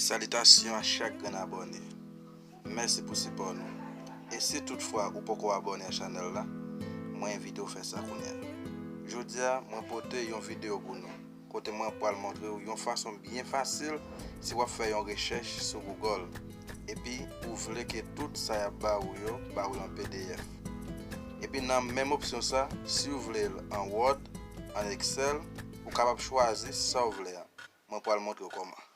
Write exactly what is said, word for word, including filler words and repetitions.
Salitasyon a chak grenn abòne. Mèsi pou sipò nou. E si toutfwa ou poko abòne a chanèl la, mwen envite w fè sa kounye a. Jodi a, mwen pote yon videyo pou nou, kote mwen pral montre w yon fason byen fasil si w ap fè yon rechèch sou Google, epi ou vle ke tout sa y ap ba ou yo ba ou yon P D F. Epi nan menm opsyon sa, si w vle l an Word, an Excel, ou kapab chwazi sa w vle a. Mwen pral montre w kòman.